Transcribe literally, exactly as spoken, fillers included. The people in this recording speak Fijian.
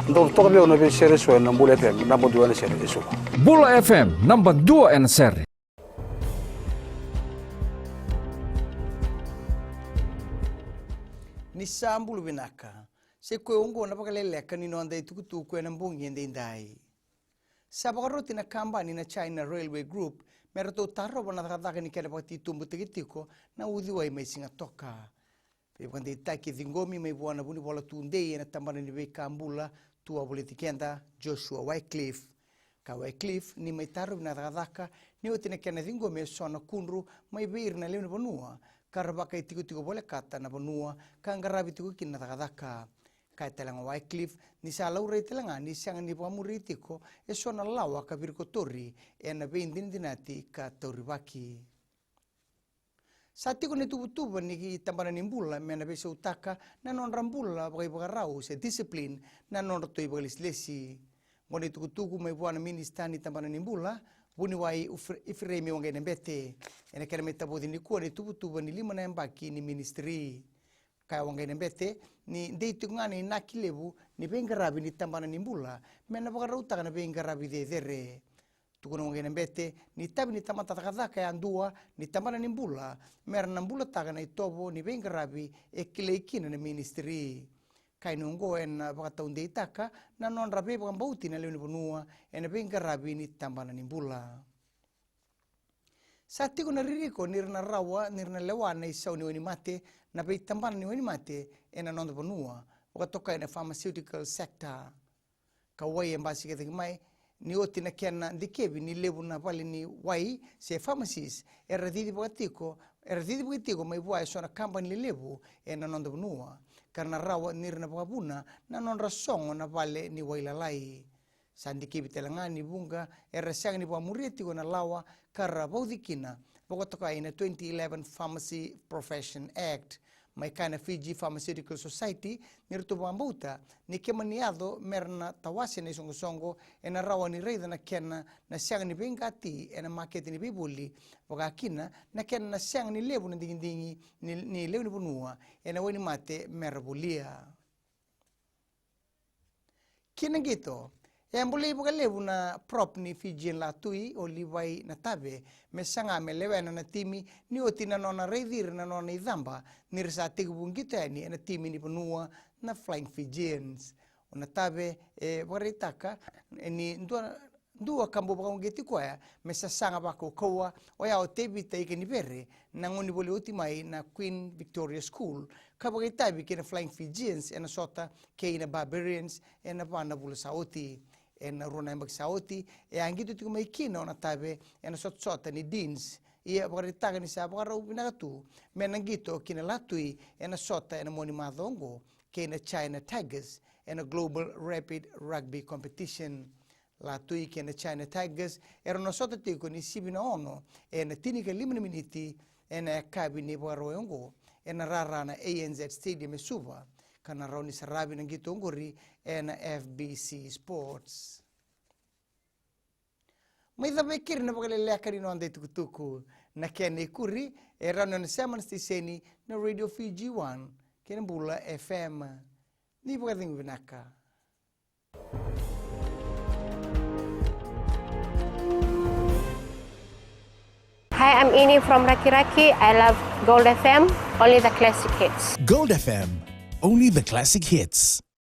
Dou toka vei au na veisere eso ena Bula F M, naba dua ena sere eso. Bula F M, naba dua ena sere. Ni sa bula vinaka. Sa i koya oqo na vakaleleka ni noda itukutuku ena bogi edaidai. Sa vakaroti na kabani na China Railway Group me ratou tarova na cakacaka ni kena vakatitobutaki tiko na uciwai mai Sigatoka. Veivakadeitaki e ciqomi mai vua na vunivola tudei ena tabana ni veika bula tu a voliti keda, Joshua Wycliffe. Kaya o Wycliffe ni mai tarovi na cakacaka ni oti na kena ciqomi eso na kudru mai vei ira na lewe ni vanua ka ra vakaitikotiko volekata na vanua ka qaravi tiko kina na cakacaka. Kaya tale ga o Wycliffe ni sa laurai tale ga ni sega ni vakamuri tiko eso na lawa ka virikotori ena veidinadinati ka taurivaki. Sa tiko na ituvatuva ni tabana ni bula me na veisautaka na nodra bula vakaivakarau se discipline na nodratou ivakalesilesi. Oqo na itukutuku mai vua na minisita ni tabana ni bula, vuniwai Ifereimi Waqainabete, ena kena mai tavoci nikua na ituvatuva ni lima na yabaki ni ministry. Kaya o Waqainabete ni dei tiko ga na inaki levu ni veiqaravi ni tabana ni bula me na vakarautaka na veiqaravi cecere. Tukuna o Waqainabete ni itavi ni tamata cakacaka yadua ni tabana ni bula me ra na bulataka na itovo ni veiqaravi e kilai kina na ministry. Kaya ni oqo ena vakataudeitaka na nodra veivakabauti na lewe ni vanua ena veiqaravi ni tabana ni bula. Sa tiko na ririko ni ra na rawa ni ra na lewa na isau ni wainimate na veitabana ni wainimate ena noda vanua, vakatokai na pharmaceutical sector. Kauwai e basikecaki mai ni oti na kena dikevi ni levu na vale ni wai se pharmacies era cicivaki tiko, era cicivaki tiko mai vua eso na kabani lelevu ena noda vanua, ka ra na rawa ni ra na vakavuna na nodra sogo na vale ni wai lalai. Sa dikevi tale ga ni vuqa era sega ni vakamuria tiko na lawa ka ra vauci kina, vakatokai na twenty eleven Pharmacy Profession Act. Mai kaya na Fiji Pharmaceutical Society ni ratou vakabauta ni ke mani yaco me ra na tawase na isoqosoqo, ena rawa ni raica na kena na sega ni veiqati ena makete ni veivoli, vaka kina na kena na sega ni levu na digidigi ni, ni lewe ni vanua ena wainimate me ra volia. Ki na qito, e bolei vakalevu na prop ni Fijian Latui o Livai Natave me saga me lewena na timi ni oti na nona raici ira na nona icaba ni ra sa tekivu qito yani ena timi ni vanua na Flying Fijians. O Natave e vakaraitaka ni dua, dua ka bau vakauqeti koya me sasaga vakaukauwa oya o Tevita Ikanivere, na gone ni voli oti mai na Queen Victoria School, ka vakaitavi kei na Flying Fijians ena sota kei na Barbarians ena va na vula sa oti. Ena rua na yabaki sa oti e a qito tiko mai kina o Natave ena sotasota ni Deans. Ia vakaraitaka ni sa vakarau vinaka tu me na qito ki na Latui ena sota ena mua ni macawa oqo kei na China Tigers ena Global Rapid Rugby Competition. Latui kei na China Tigers era na sota tiko ni sivi na ono ena tinikalima na miniti ena yakavi ni Vakarauwai oqo ena rara na A N Z Stadium e Suva, ka na rawa ni saravi na qito oqori ena F B C Sports. Mai cava e keri na vakaleleka ni noda itukutuku. Na kena ikuri e rawa ni o na sema na siteseni na Radio Fiji One kei na Bula F M. Ni vakacegu vinaka. Hi, I'm Ini from Rakiraki. I love Gold F M, only the classic hits. Gold F M, only the classic hits.